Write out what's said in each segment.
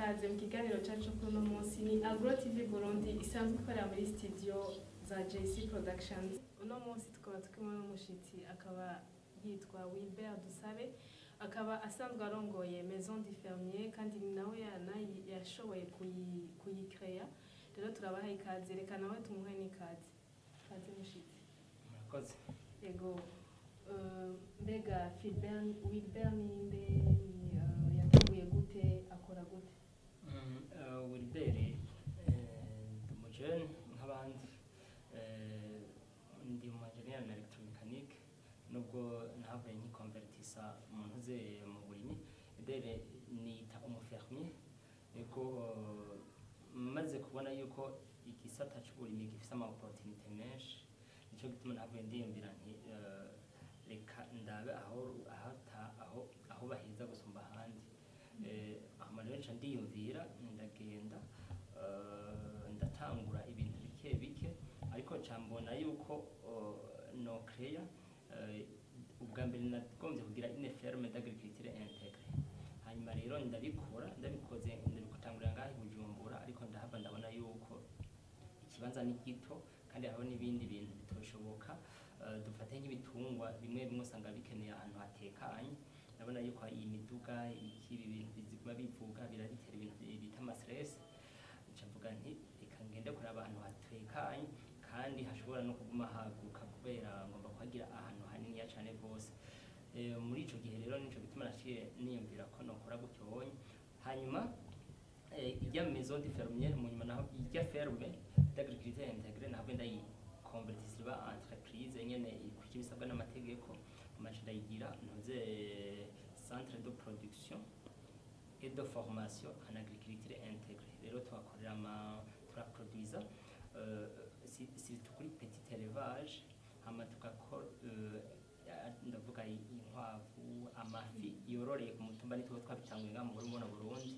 Ikaze mu kiganiro cyacu kuri uno munsi. Ni Agro TV Burundi isanzwe ikorera muri studio za JC Productions. Uno munsi tukaba turi kumwe n'umushitsi, akaba yitwa Wilbert Dusabe, akaba asanzwe arongoye Maison du Fermier, kandi ni nawe yashoboye kuyikreya. Rero turabaha ikaze, reka nawe tumuhe n'ikaze. Ikaze, mushitsi. Murakoze. Ego. Mbega Philbert, Wilbert ninde? Ni yatanguye gute, akora gute? Wilbert, ndi umujene nk'abandi. Ndi umu ingénieur en électromécanique, nubwo nahavuye nkikonvertisa mu ntuze mu burimyi. Dere nita umufermier. Ego, maze kubona yuko igisata c'uburimyi gifise ama opportunité menshi, nico gituma nahavuye ndiyumvira nti reka ndabe aho baheza gusumba ahandi. Hama rero nca ndiyumvira, ndagenda, ndatangura ibintu bike bike, ariko nca mbona yuko no créer. Ubwa mbere nagombye kugira une ferme d'agriculture intégrée. Hanyuma rero ndabikora, ndabikoze, ndabitangurira ngaho i Bujumbura, ariko ndahava ndabona yuko ikibanza ni gito kandi hariho n'ibindi bintu bitoshoboka. Dufate nk'ibitungwa bimwe bimwe usanga bikeneye ahantu hatekanye. Ndabona yuko iyi miduga, iki, ibi bintu biziguma bivuga, birabitera ibintu bita ama stress. Nca mvuga nti reka ngende kuraba ahantu hatekanye kandi hashobora no kuguma haguka, kubera ngomba kuhagira ahantu haniniya cane gose. Muri ico gihe rero nico gituma naciye niyumvira ko nokora gutyo wonye. Hanyuma irya Maison du Fermier, mu nyuma naho irya ferme d'agriculture intégrée naho ndayikonvertisa iba entreprise nyene ikurikira ibisabwa n'amategeko, amaca ndayigira ntuze centre de production et de formation en agriculture intégrée. Rero tuhakorera ama turaproduisa surtout kuri petit élevage, hama tugakora ndavuga inkwavu, amafi yororeye ku mutumba, nitwo twabitanguye ngaha mu Burundi, mbona Burundi,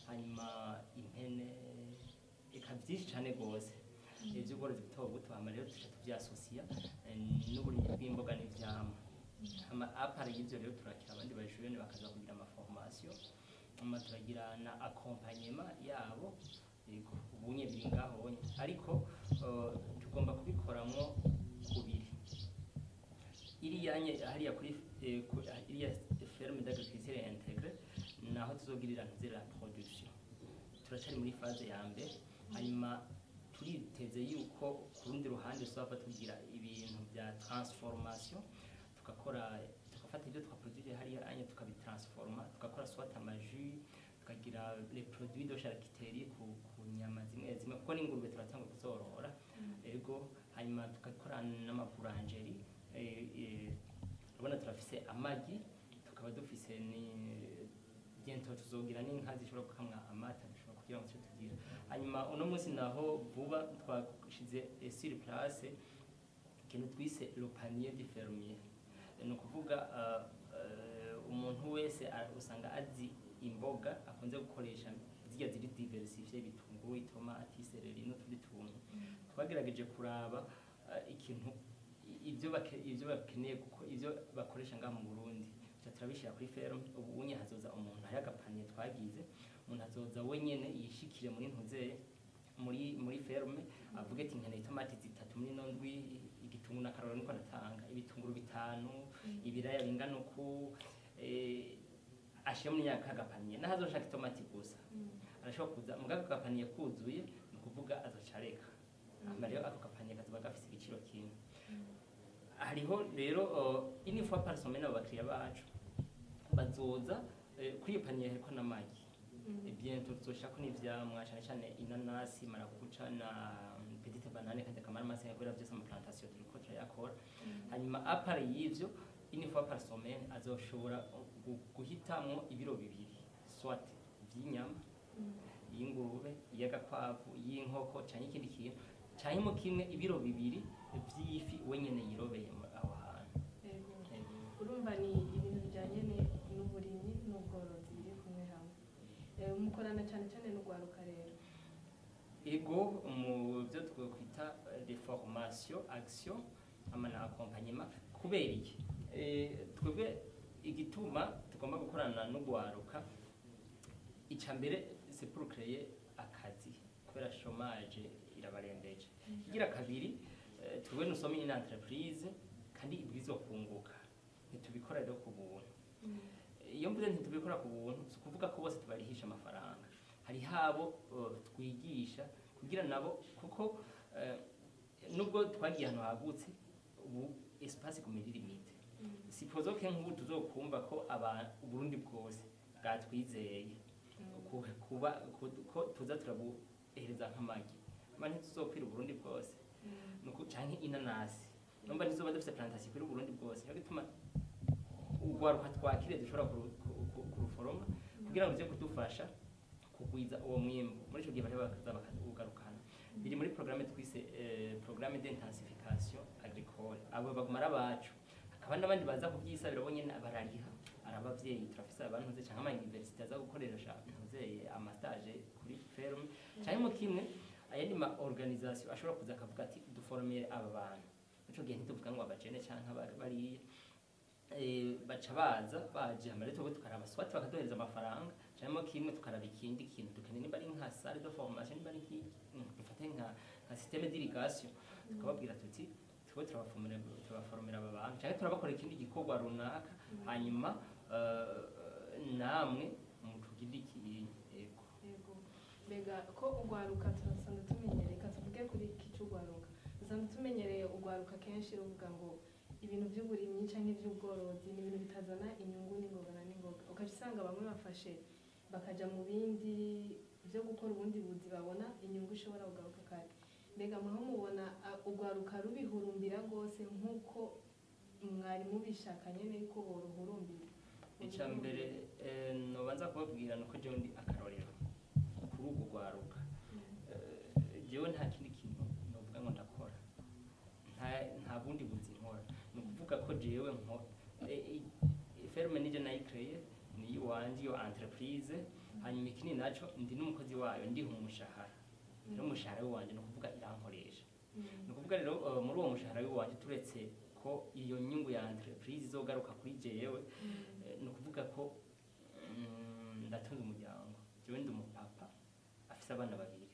hanyuma impene, eka byinshi cane gose ivy'ubworozi buto buto. Hama rero tuca tuvyasosiya n'uburimyi bw'imboga n'ivyamwa. Hama à part y'ivyo rero turakira abandi bajene bakaza kugira amaformation, hama turagira na accompagnement yabo. Yego, ubunye biri ngaho onye, ariko tugomba kubikoramwo kubiri. Iriya nye hariya kuri iriya ferme d'agriculture intégrée, naho tuzogirira ntuze la production. Turacari muri phase ya mbere. Hanyuma turiteze yuko ku rundi ruhande tuzava tugira ibintu bya transformation, tugakora, tugafata ibyo twaproduire hariya anya, tukabitransforma, tugakora soit amajus, tukagira les produits de charcuterie ku nyama zimwe zimwe, kuko n'ingurube turatanga kuzorora. Ego, hanyuma tugakora n'amaboulangerie. Urabona turafise amagi, tukaba dufise ni bientôt tuzogira n'inka zishobora gukamwa amata, dushobora kugira ngo tuce tugira. Hanyuma uno munsi naho vuba twashize sur place ikintu twise le panier du fermier. Ni ukuvuga umuntu wese usanga azi imboga akunze gukoresha, zirya ziri diversifié, ibitunguru, itomati, céleri n'utundi tuntu. Twagerageje kuraba ikintu ivyo bakeneye, kuko ivyo bakoresha ngaha mu Burundi, tuca turabishira kuri ferme. Ubu unye hazoza umuntu, hari agapanier twagize, umuntu azoza wenyene yishikire muri ntuze muri ferme, avuge ati nkeneye itomati zitatu muri no ndwi, igitunguru na karori niko natanga, ibitunguru bitanu, ibiraya bingana uku, ashire muri nyaka gapanier. Naho azoshaka itomati gusa arashobora kuza, mugabo ako gapanier kuzuye ni ukuvuga azoca areka. Hama rero ako gapanier kazoba gafise igiciro kimwe. Hariho rero une fois par semaine abo bakiriya bacu bazoza kuri iyo panier hariko n'amagi. Bientôt tuzoshirako n'ivyamwa, cane cane inanasi, marakuca na petite banane, kajya kamara amase, kubera vyose ama plantation turiko turayakora. Hanyuma à part y'ivyo, une fois par semaine azoshobora guhitamwo ibiro 2 soit vy'inyama y'ingurube, y'agakwavu, y'inkoko canke ikindi kintu, canke mu kimwe ibiro 2 vy'ifi wenyene yirobeye aho hantu. Yego. Yego. Urumva ni ibintu bijyanye n'uburimyi n'ubworozi biri kumwe hamwe. Mukorana cyane cyane n'urwaruka rero? Ego, mu byo twakwita des formations, action, ama na accompagnement. Kubera iki? Twebwe igituma tugomba gukorana n'urwaruka, ica mbere c'est c'est pour créer akazi, kubera chômage irabarembeje. Igira kabiri, twebwe nous sommes une entreprise kandi ibwirizwa kunguka, ntitubikora rero ku buntu. Iyo mvuze ntitubikora ku buntu, si ukuvuga ko bose tubarihisha amafaranga. Hariho abo twigisha kugira nabo, kuko nubwo twagiye ahantu hagutse, ubu espace iguma iri limité. Supposons que nk'ubu tuzokumva ko aba Uburundi bwose bwatwizeye kuba ko tuza turabuhereza nk'amagi, mba ntituzokwira Uburundi bwose. Nuko canke inanasi, numva ntizoba dufise plantation kuri Uburundi bwose. Nico gituma urwaruka twakire dushobora kuruforoma kugira ngo ruze kudufasha kugwiza uwo mwimbu. Muri ico gihe baca bakaza bakawugarukana. Biri muri programme twise programme d'intensification agricole. Abo baguma ari abacu, hakaba n'abandi baza kuvyisabira bo nyene, barariha, ari abavyeyi, turafise abantu nze canke ama université aza gukoresha ntuzeye ama stage kuri ferme, canke mu kimwe ayandi ma organisation ashobora kuza akavuga ati: "Duformere aba bantu." Ico gihe ntituvuga ngo abajene canke bariya. Baca baza baje, hama rero twebwe tukaraba, soit bakaduhereza amafaranga, canke kimwe tukaraba ikindi kintu dukeneye, nimba ari nka salle de formation, nimba ari dufate nka système d'irrigation, tukababwira tuti: "Twebwe turabaforomera aba bantu, canke turabakora ikindi gikorwa runaka, hanyuma namwe mutugire ikintu." Yego. Yego. Mbega ko urwaruka turasanzwe tumenyereye, reka tuvuge kuri iki cy'urwaruka, dusanzwe tumenyereye urwaruka kenshi ruvuga ngo ibintu by'uburimyi canke iby'ubworozi ni ibintu bitazana inyungu n'ingoga na n'ingoga, ukaca usanga bamwe bafashe bakaja mu bindi byo gukora ubundi buzi babona inyungu ishobora kugaruka kare. Mbega mwaho mubona urwaruka rubihurumbira rwose nk'uko mwari mubishaka nyene ko boruhurumbira? Icya mbere nobanza kubabwira nuko jewe ndi akarorero kuri urwo rwaruka. Jewe nta kindi kintu novuga ngo ndakora, nta bundi buzi nkora. Ni ukuvuga ko jewe nko ferme nije nayikreye, ni iwanje iyo entreprise. Hanyuma ikindi naco, ndi n'umukozi wayo, ndiha umushahara. Rero umushahara wanje, ni ukuvuga irankoresha. Ni ukuvuga rero muri uwo mushahara w'iwanje, turetse ko iyo nyungu ya entreprise izogaruka kuri jewe, ni ukuvuga ko ndatunze umuryango. Jewe ndi umupapa afise abana babiri,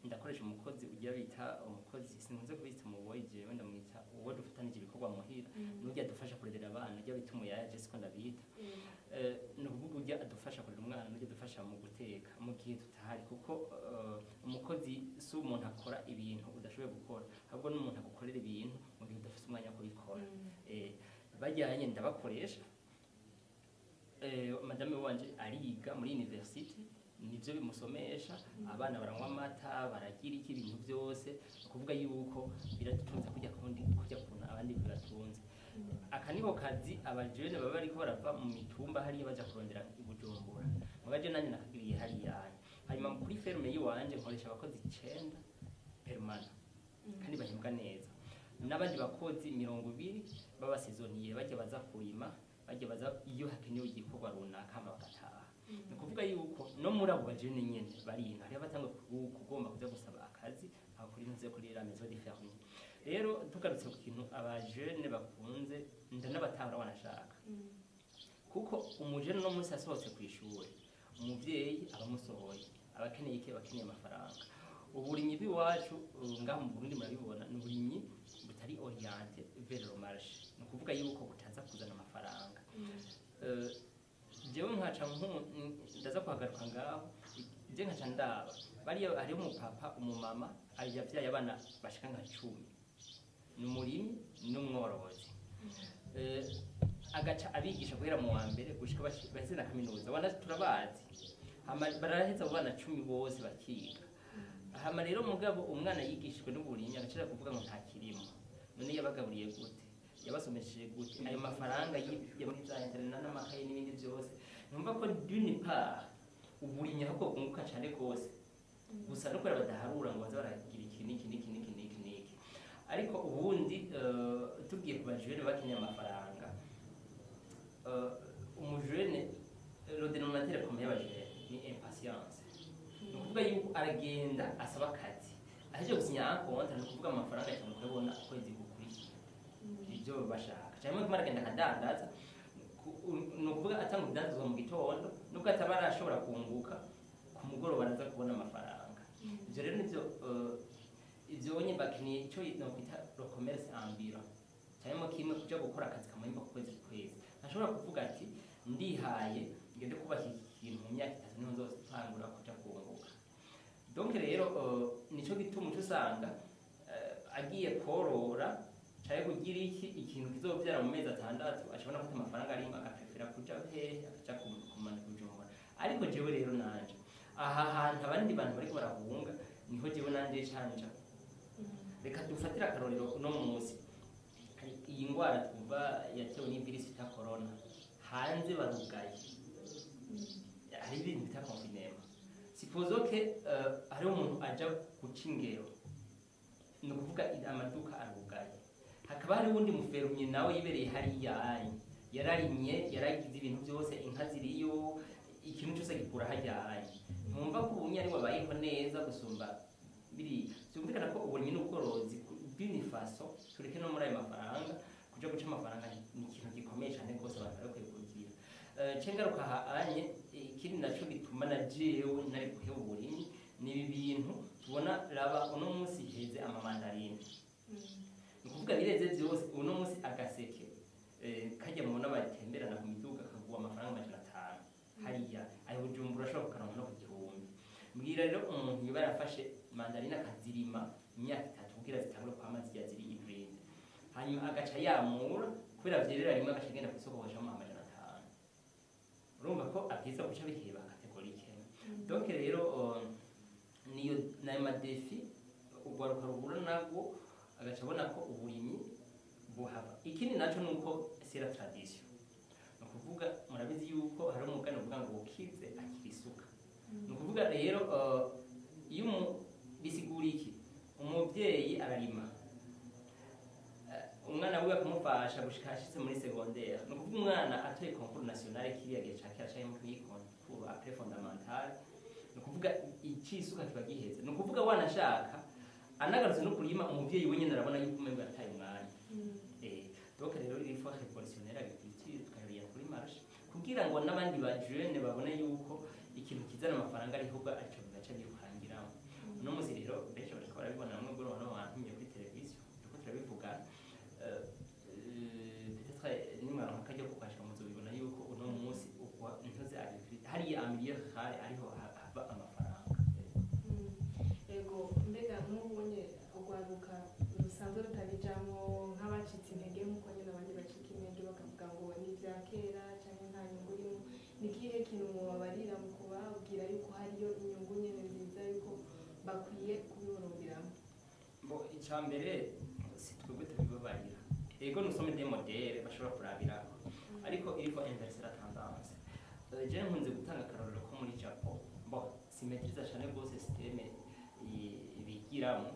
ndakoresha umukozi ugira bita umukozi, sinkunze kubita umuboyi, jewe ndamwita uwo dufatanije ibikorwa muhira, n'urya adufasha kurerera abana, urya bita umuyaya, je siko ndabita. Ni ukuvuga urya adufasha kurera umwana, n'urya adufasha mu guteka mu gihe tutahari, kuko umukozi si umuntu akora ibintu udashoboye gukora, ahubwo n'umuntu agukorera ibintu mu gihe udafise umwanya wo kubikora. Bajyanye ndabakoresha. Madame wanje ariga muri université, nivyo bimusomesha abana, baranywa amata, baragira iki, ibintu byose. Ni ukuvuga yuko biradutunze kujya kundi kujya kuntu abandi bibatunze. Aka niko kazi abajene baba bariko barava mu mitumba hariya baja kurondera i Bujumbura, muga je nanje nakagiriye hariya. Hanyuma kuri ferme yiwanje nkoresha abakozi 9 permanent kandi bahembwa neza, n'abandi bakozi 20 b'aba saisonniers, bajya baza kurima, bajya baza iyo hakenewe igikorwa runaka, hama bagataha. Ni ukuvuga yuko no muri abo bajene nyene bari ino hariho abatanga kugomba kuza gusaba akazi aho kuri ntuze kuri la maison de fermier. Rero tugarutse ku kintu abajene bakunze, ndanabatahura wanashaka, kuko umujene no munsi asohotse ku ishuri, umuvyeyi aba amusohoye, aba akeneye iki? Aba akeneye amafaranga. Uburimyi bw'iwacu ngaha mu Burundi murabibona, ni uburimyi butari orienté vers le marché, ni ukuvuga yuko butaza kuzana amafaranga. Jewe nkaca ndaza kuhagaruka ngaho, je nkaca ndaba bariya hariho umupapa, umumama yavyaye abana bashika nka 10, ni umurimyi n'umworozi. Agaca abigisha guhera mu wa mbere gushika baheze na kaminuza. Wana turabazi. Hama baraheza abo bana 10 bose bakiga. Hama rero mugabo umwana yigishijwe n'uburimyi agacira kuvuga ngo nta kirimo. None yabagaburiye gute? Yabasomesheje gute? Ayo mafaranga muri za internat n'amakaye n'ibindi byose, numva ko d'une part uburimyi ahubwo bwunguka cyane rwose, gusa no kubera badaharura ngo baze baragira iki n'iki n'iki n'iki n'iki n'iki. Ariko ubundi tugiye ku bajene bakeneye amafaranga, umujene, le dénominateur commun y'abajene ni impatience. Ni ukuvuga yuko aragenda asaba akazi, ahejeje gusinya un contrat, ni ukuvuga amafaranga cyane kuyabona ukwezi gukurikira ibyo bashaka, cyangwa kumara aragenda akadandaza. Ni ukuvuga atanga urudandazwa mu gitondo, nubwo ataba arashobora kunguka. Ku mugoroba araza kubona amafaranga. Ivyo rero nivyo ivyo onye bakeneye, ico nokwita le commerce ambulant, cyarimo kimwe kuja gukora akazi kamuhemba ku kwezi ku kwezi. Ntashobora kuvuga ati ndihaye ngende kubaka iki kintu, mu myaka 3 niho nzotangura kuja kunguka. Donc rero nico gituma uca usanga agiye korora canke kugira iki ikintu kizovyara mu mezi 6, ashobora gufata amafaranga arimo, agaprefera kuja hehe? Akaja kumanuka Bujumbura. Ariko jewe rero nanje aha hantu abandi bantu bariko barahunga, niho jewe nanje canja. Reka dufatire akarorero: uno munsi hari iyi ngwara twumva yatewe n'ivirus bita corona, hanze barugaye, hari ibintu bita confinement. Supposons que hariho umuntu aja guca ingero, ni ukuvuga amaduka arugaye, hakaba hari uwundi mu fermier nawe yibereye hariya, anye yararimye, yaragize ibintu byose, inka ziriyo, ikintu cyose gikura hajyanye. Ntumva ko ubunye ari wabayeho neza gusumba biriya? Byumvikana ko uburimyi n'ubworozi d'une façon, tureke no muri ayo mafaranga, kuja guca amafaranga ni ikintu gikomeye cyane rwose abantu bari bakwiye kugira. Cengaruka anye, ikindi naco gituma na jewe nari guheba uburimyi ni ibi bintu tubona. Raba uno munsi heze ama mandarines, ni ukuvuga bireze byose. Uno munsi agaseke kajya mubona batemberana ku miduga kagura amafaranga 500, hariya ayo Bujumbura ashobora kukaronka no ku 1000. Mbwira rero umuntu yoba yarafashe mandarine akazirima imyaka 3 kugira zitangure kwama zirya ziri hybride, hanyuma agaca yamura kubera vyerera rimwe, agaca agenda kw'isoko bagaca 500, urumva ko abwiza guca biheba catégorique. Donc rero niyo nayo ma défis urwaruka ruhura nabwo, agaca abona ko uburimyi buhava. Ikindi naco nuko c'est la tradition, ni ukuvuga murabizi yuko hari umugani uvuga ngo ukize akira isuka. Ni ukuvuga rero iyo bisigura iki? Umuvyeyi ararima, umwana wiwe akamufasha gushika ashitse muri secondaire. Ni ukuvuga umwana atoye concours national kiriya gihe ca kera, canke muri concours après fondamental, ni ukuvuga icisuka kiba giheze. Ni ukuvuga wanashaka anagarutse no kurima, umuvyeyi we nyene arabona yuko umengo yataye umwanya. Donc rero il faut révolutionner l'agriculture, tukayorienta kuri marché, kugira ngo n'abandi ba jeunes babone yuko ikintu kizana amafaranga ariho ubwo arico bigaca birukangiramo. Uno munsi rero benshi bariko barabibona, bamwe ubwo no bantumye kuri televiziyo turiko turabivuga. Peut-être nimwaronka akaryo ko kwashika muzobibona yuko uno munsi ukwa ntuze agriculture hariya en milieu rural ariho hava amafaranga. Ego, mbega nk'ubunye urwaruka rusanzwe rutabijamwo, nk'abacitse intege nk'uko nyine abandi bacika intege bakavuga ngo ni ibya kera cyangwa nta nyungu irimo, ni ikihe kintu mubabarira mu kubabwira yuko hariyo inyungu nyine nziza, yuko bakwiye kubihurumbiramo? Bo, icya mbere si twebwe tubibabarira. Ego, nous sommes des modèles bashobora kurabirako, ariko il faut inverser la tendance. Je nkunze gutanga akarorero ko muri Japon. Bon, simaîtrisa cyane rwose système bigiramo,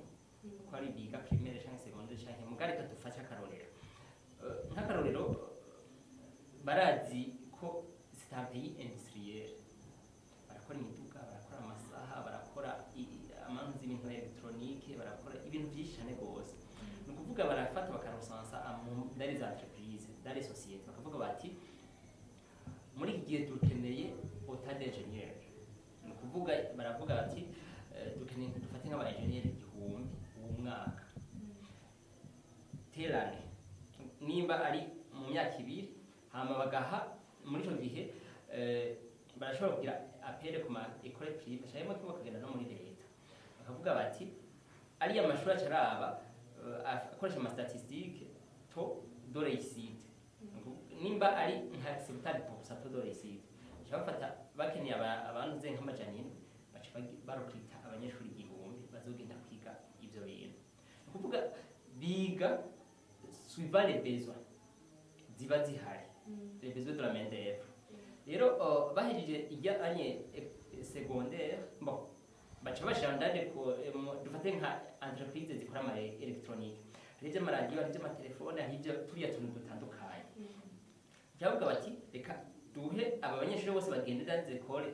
ko ari biga primaire canke secondaire canke mugari. Reka dufate akarorero. Nk'akarorero barazi ko c'est un pays industriel, barakora imiduga, barakora amasaha, barakora amantu z'ibintu électronique, barakora ibintu byinshi cyane rwose. Ni ukuvuga barafata bakarecensa dans les entreprises, dans les sociétés, bakavuga bati muri iki gihe dukeneye autant d'ingénieurs. Ni ukuvuga baravuga bati dukeneye, dufate nk'aba ingénieur 1000 uwo mwaka terane, nimba ari mu myaka 2, hama bagaha muri ico gihe barashobora kugira appel ku ma école privée cyangwa bakagenda no muri leta, bakavuga bati ariya mashuri acaraba akoresha ama statistique, taux de réussite, nimba ari nka 70% taux de réussite, baca bafata bakeneye abantu ze nk'400, baca barecruta abanyeshuri 1000 bazogenda kwiga ivyo bintu. Ni ukuvuga biga suivant les besoins ziba zihari, les besoins de la main d'œuvre. Rero bahejeje ijya année secondaire, bon, baca bashira ndande ko dufate nka entreprise zikora ama électronique, hari iby'amaradiyo, hari iby'amatelefone, hari ibyo turiya tuntu dutandukanye. Cyavuga bati reka duhe aba banyeshuri bose bagende dans des écoles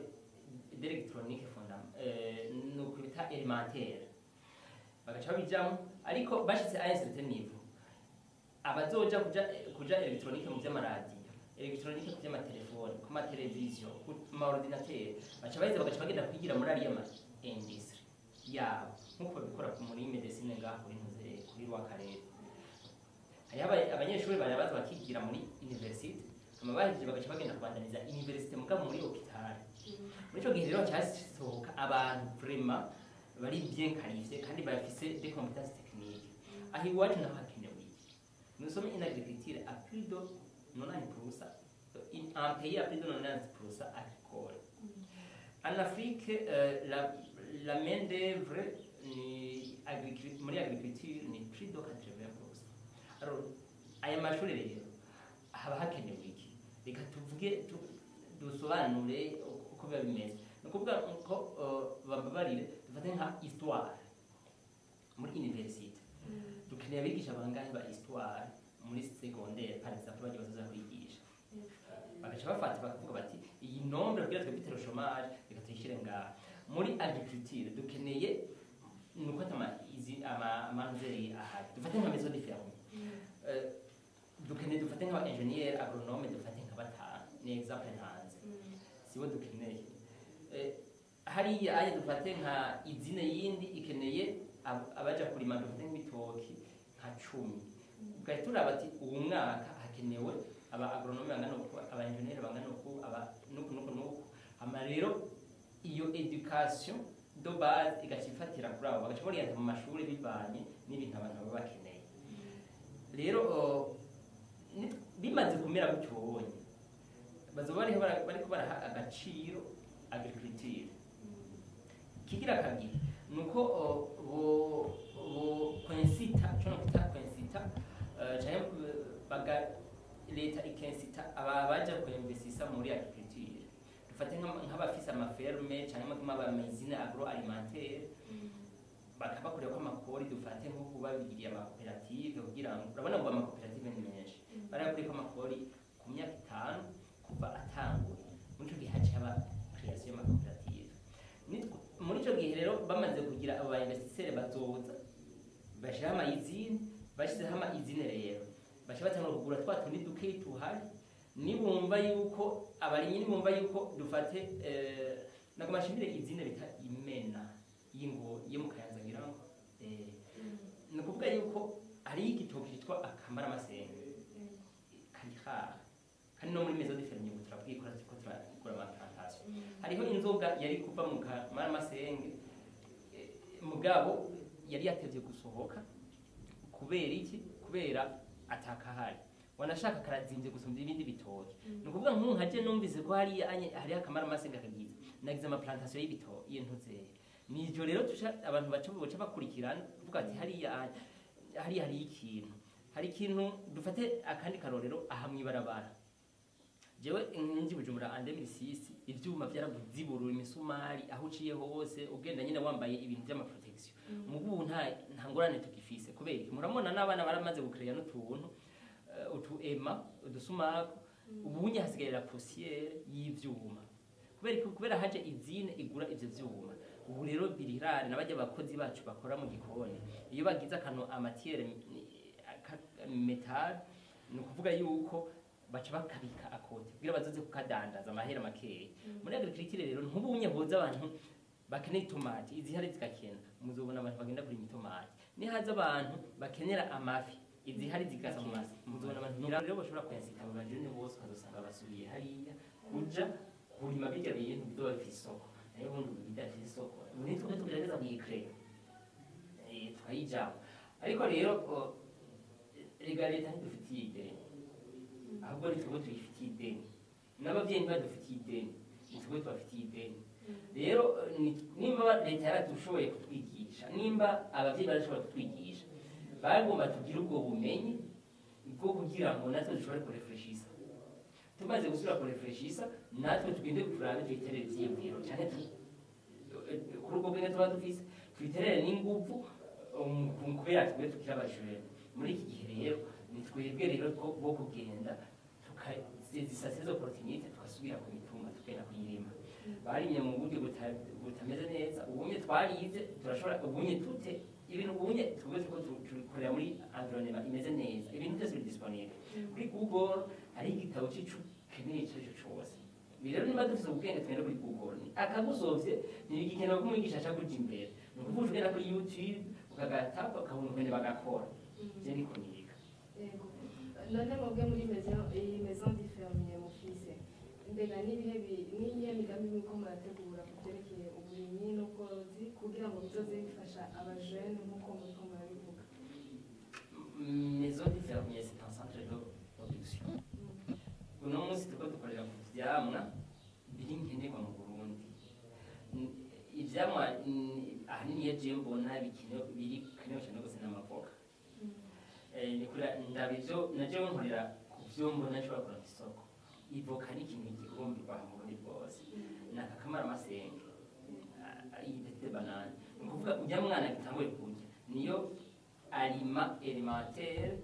d'électronique nuko bita élémentaire, bagaca babijamo. Ariko bashitse à un certain niveau, abazoja kuja électronique mu by'amaradiyo Électronique ku by'amatelefone, ku mateleviziyo, ku maordinateur, baca baheza bagaca bagenda kwigira muri ariya ma industrie yabo, nk'uko babikora muri médecine ngaha kuri ntuze kuri Rwakarere. Hariho abanyeshuri barabaza bakigira muri université, hama bahejeje bagaca bagenda kubandaniza université mugabo muri hôpital. Muri ico gihe rero hacasohoka abantu vraiment bari bien qualifiés kandi bafise des compétences techniques. Aho iwacu naho hakenewe iki? Nous sommes une agriculture à plus de 90%, un pays à plus de 90% agricole. En Afrique, la main d'œuvre ni muri agriculture ni plus de 80%. Alors aya mashuri rero haba hakenewe iki? Reka tuvuge, dusobanure uko biba bimeze. Ni ukuvuga ko, bambabarire, dufate nka histoire muri université, dukeneye abigisha bangahe ba histoire muri secondaire, par exemple? Bagiye bazoza kwigisha, bagaca bafata bakavuga bati: "Iyi nombre, kugira twévite le chômage, reka tuyishyire ngaha." Muri agriculture dukeneye, nuko atama izi ama amanzeri ahari, dufate nka maison de ferme, dukeneye, dufate nk'aba ingénieur agronome, dufate nka batanu, ni exemple ntanze, sibo dukeneye. Hariya aya dufate nka izine yindi ikeneye abaja kurima, dufate nk'ibitoki nka 10, ugahita uraba ati uwu mwaka hakenewe aba agronome bangana uku, aba ingénieur bangana uku, aba nuku nuku nuku. Hama rero iyo éducation de base igaca ifatira kuri abo, bagaca borienta mu mashuri bivanye n'ibintu abantu baba bakeneye. Rero bimaze kumera gutyo, wonye bazoba bariho bariko baraha agaciro agriculture. Kigira kabiri nuko bo kwincita, cyo no kwita kwincita, canke baga leta ikincita aba baja kuinvestisa muri agriculture, dufate nk'abafise amaferme canke nk'abamezine agroalimentaire, bakabakorera ko amakori, dufate nko kubabigiriye amakoperative, kugira ngo urabona ngo amakoperative ni menshi, barayakuriko amakori ku myaka 5 kuva atanguye. Muri ico gihe haca haba création y'amakoperative. Muri ico gihe rero bamaze kugira abo ba investisseurs, bazoza bashiraho ama usine. Bashizeho ama usine rero, baca batangura kugura twa tundi dukeyi tuhari. Nibumva yuko abarimyi, nibumva yuko, dufate, nagoma nshimire usine bita Imena y'ingo yo mu Kayanza, ngira ngo, ni ukuvuga yuko hariyo igitoki cyitwa akamaramasenge kari kandi no muri maison de ferme ubu turabwikora, turiko turagura ama plantation. Hariho inzoga yari kuva mu kamaramasenge, mugabo yari yatevye gusohoka. Kubera iki? Kubera atakahari, wanashaka karazimvye gusumba ibindi bitoki. Ni ukuvuga nk'ubu nkaje numvise ko hariya hariho akamaramasenge kagize, nagize ama plantation y'ibitoki y'intuzeye. Nijo rero tusha abantu baca bakurikirana kuvuga ati hariya hariya hari ikintu, hari ikintu. Dufate akandi karorero aha mwibarabara. Jewe nji Bujumbura en 2006, ivyuma vyaraziburura imisumari aho uciye hose, ugenda nyine wambaye ibintu vy'ama protection. Mugu nta ngorane tugifise. Kubera iki? Murabona n'abana baramaze gucréa n'utuntu, utu ema udusumako. Ubunye hasigaye la poussière y'ivyuma. Kubera iki? Kubera haje usine igura ivyo vyuma. Ubu rero biri rare. N'abajya abakozi bacu bakora mu gikoni, iyo bagize akantu a matière métal, ni ukuvuga yuko baca bakabika à côté kugira bazoze kukadandaza amahera makeya. Muri agriculture rero, ntubunye hoza abantu bakeneye itomati, izihari zigakena, muzobona abantu bagenda kurima itomati. Nihaza abantu bakenera amafi, izihari zigasa mu masi, muzobona abantu rero bashobora kwincita abo bajene bose, ukazosanga basubiye hariya kuja kurima birya bintu bizoba bifise isoko. Nayo ubundi ubu bidafise isoko, ubu nitwe tugerageza kuyicréa, tukayijamo. Ariko rero rega leta ntidufitiye ideni, ahubwo ni twebwe tuyifitiye ideni. N'abavyeyi ntibadufitiye ideni, ni twebwe tubafitiye ideni. Rero nimba leta yaradushoboye kutwigisha, nimba abavyeyi barashobora kutwigisha, bagomba tugire ubwo bumenyi bwo kugira ngo natwe dushobore kuréfléchissa. Tumaze gusubira kuréfléchissa, natwe tugende turabe, twiterere ivyiyumviro canke kuri ubwo bwenge tuba dufise, twiterere n'inguvu, kubera twebwe tukiri abajene muri iki gihe. Rero ni twebwe rero bo kugenda tukasaisissa ces opportunités, tugasubira ku mitumba, tukagenda kuyirima. Barimye mu buryo butameze neza. Ubunye twarize, turashobora ubunye tute ibintu. Ubunye twebwe turiko tukorera muri environnement imeze neza, ibintu byose biri disponible kuri Google. Hari igitabo c'ico ukeneye ico aricyo cose. Ibi rero, niba dufise ubwenge, tugenda kuri Google. Ni akagusovye, ntibigikenewe ko umwigisha aca kuja imbere. Ni ukuvuga ugenda kuri YouTube, ukagatapa, ukabona ukungene bagakora. Je niko niga. Yego. None mwebwe muri maison, iyi Maison du Fermier mufise, mbega n'iyihe migambi muriko murategura ku byerekeye uburimyi n'ubworozi kugira ngo bizoze bifasha abajene nk'uko muriko murabivuga? Maison du Fermier, c'est un centre de production. Uno munsi turiko dukorera ku vyamwa biri nkenerwa mu Burundi. Ivyamwa ahanini iyo jewe mbona bikenewe, biri kenewe cane gose, n'amavoka. Ni kuriya ndaba ivyo najewe nkorera ku vyo mbona nshobora kuronka isoko. Ivoka ni ikintu gihurumbirwa mu Burundi bwose, ni akakamaramasenge. Iyi petite banane, ni ukuvuga urya mwana agitanguye kurya, niyo aliment élémentaire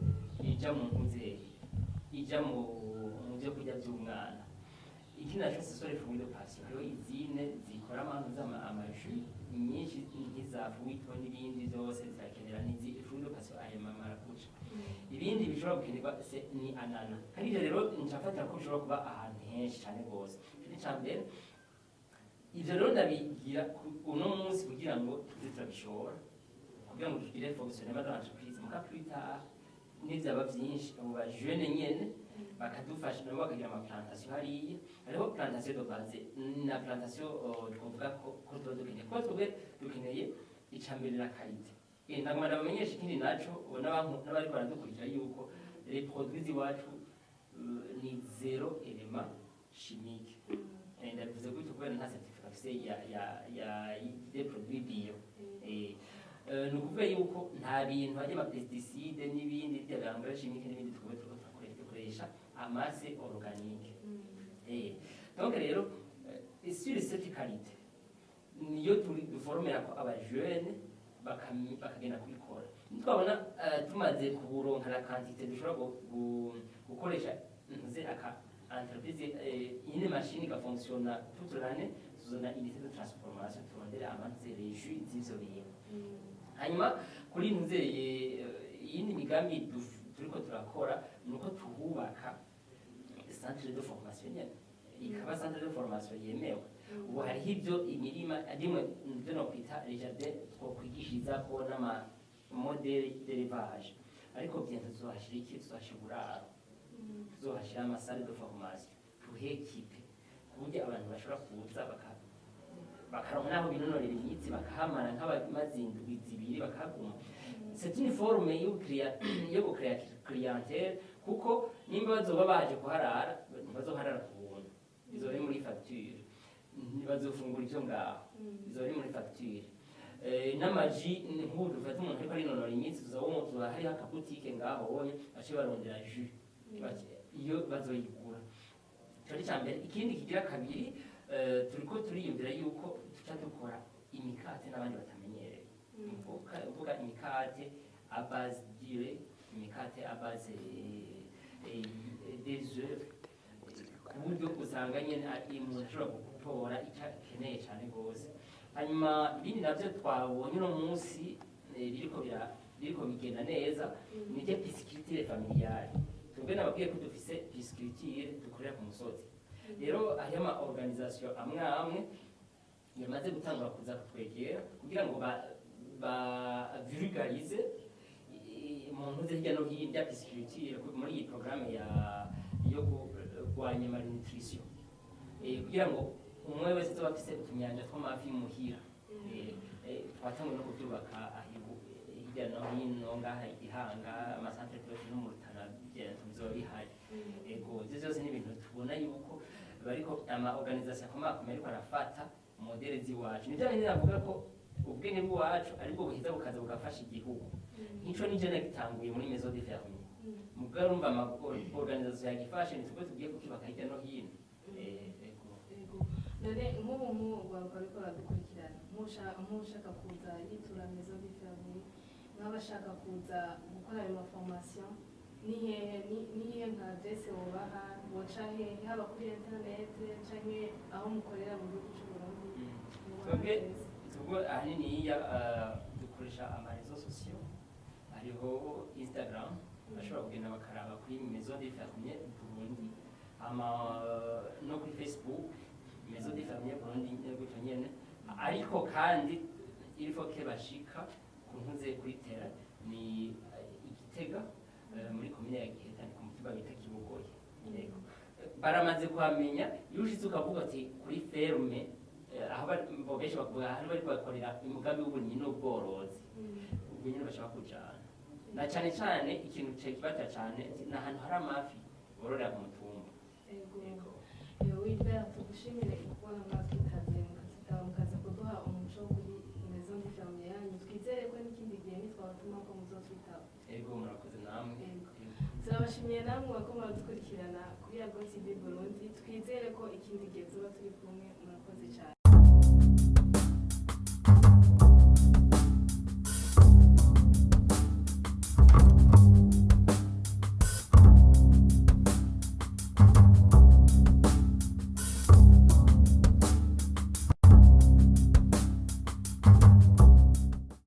ija mu ntuzeyi, ija mu vyo kurya vy'umwana. Ikindi naco, ce sont les fruits de passion. Hariho izine zikora amantu z'ama amajus nyinshi, nk'iza Fruito n'ibindi vyose zirakenera n'izi fruits de passion, ayo marakuja. Ibindi bishobora gukenerwa se ni anana. Kandi ivyo rero ncafatira ko bishobora kuba ahantu henshi cane gose. Ico ni ica mbere. Ivyo rero ndabigira uno munsi kugira ngo tuze turabishora, kugira ngo tugire fonctionnement de l'entreprise. Muka plus tard, nivyaba vyinshi, abo ba jeunes nyene bakadufasha, nabo bakagira ama plantation hariya. Hariho plantation de base na plantation, twovuga ko tuba dukeneye, kuko twebwe dukeneye ica mbere la qualité. Nagomba ndabamenyesha ikindi naco, n'abariko baradukurikira, yuko les produits iwacu ni zéro élément chimique. Ndabivuze gutyo kubera nta certificat mfise ya des produits bio. Ni ukuvuga yuko nta bintu hajya ama pesticide n'ibindi bya engrais chimique n'ibindi twebwe turiko turakoresha. Dukoresha amase organique. Donc rero, sur cette qualité niyo turi duformera ko aba jeunes bakagenda kubikora. Nitwabona tumaze kuronka la quantité dushobora gukoresha, ntuze aka entreprise, une machine igafonctionna toute l'année, tuzona unité de transformation, turondere amanze les jus z'ivyo bintu. Hanyuma kuri ntuzeye, iyindi migambi turiko turakora ni uko tuhubaka centre de formation nyene, ikaba centre de formation yemewe. Ubu hariho ibyo imirima rimwe ibyo nokwita les jardins twokwigishirizako n'ama modèle d'élevage, ariko bientôt tuzohashira iki? Tuzohashira uburaro, tuzohashira ama salle de formation, tuhekipe ku buryo abantu bashobora kuza bakaronka n'aho binonorera imitsi, bakahamara nk'abamaze indwi 2 bakahaguma. C'est une forme yo gucréa clientèle, kuko nimba bazoba baje kuharara, ntibazoharara ku buntu, bizoba biri muri facture. Ntibazofungura ivyo ngaho, bizoba biri muri facture. N'amaji, nk'ubu dufata umuntu ariko arinonora imitsi, tuzoba hariho akabutike ngaho honye, bace barondera jus, iyo bazoyigura. Ico ni mbere. Ikindi kigira kabiri, turiko turiyumvira yuko tuca dukora imikate n'abandi batamenyereye. Uvuga imikate à base du lait, imikate à base des œufs, ku buryo usanga nyene umuntu ashobora gutora icyo akeneye cyane rwose. Hanyuma ibindi navyo twabonye uno munsi, biriko bigenda neza, ni rya pisciculture familiale. Twebwe nababwiye ko dufise pisciculture dukorera ku musozi. Rero hariho ama organisation amwe amwe yamaze gutangura kuza kutwegera kugira ngo ba vulgarise mu ntuze hirya no hino bya pisciculture muri iyi programme yo kurwanya malnutrition, kugira ngo umwe wese azoba afise utunyanja tw'amafi muhira. Twatanguye no kuvyubaka hirya no hino ngaha Igihanga, ama centre pêche, no mu Rutana bizoba bihari. Ego, ivyo vyose ni ibintu tubona yuko bariko ama organisation akomakomeye ariko arafata modèle z'iwacu. Ni vya bindi navuga ko ubwenge bw'iwacu aribwo buheza bukaza bugafasha igihugu. Nk'ico nije nagitanguye muri Maison de Fermier, mugabo urumva ama organisation yagifashe, ni twebwe tugiye kukibaka hirya no hino. Ego. Yego. None nk'ubu nk'urwaruka ruriko ruradukurikirana, nk'ushaka kuza yitura Maison de Fermier, nk'abashaka kuza gukora ayo ma formation, ni hehe, ni hehe nka adresse wobaha, boca hehe, haba kuri internet canke aho mukorera mu gihugu c'u Burundi? Mubaha Twebwe adresse. Twebwe ahaniniya dukoresha ama réseaux sociaux. Hariho Instagram. Bashobora kugenda bakaraba kuri Maison des Fermiers Burundi, ama no kuri Facebook Maison des Fermiers Burundi nyene gutyo nyene. Ariko kandi il faut que bashika ku ntuze kuri terrain, ni Igitega, muri komine ya Giheta, ni ku mutumba bita Kibogoye. Yego, baramaze kuhamenya. Iyo ushitse ukavuga ati kuri ferme, aho bo benshi bakuvuga aho bariko bakorera umugambi w'uburimyi n'ubworozi, ubwo nyine bashaka kujana na cane cane ikintu kibata cane ni ahantu hari amafi bororera ku mutumba. Ego. Yego. Wilbert, tugushimire kubona mwatwitabye, mukatwitaba, mukaza kuduha umuco kuri Maison des Fermiers yanyu. Twizere ko n'ikindi gihe nitwabatuma ko muzotwitaba. Ego, murakoze namwe. Yego. Turabashimiye namwe bako muradukurikirana kuri Yago TV Burundi. Twizere ko ikindi gihe tuba turi kumwe. Murakoze cyane.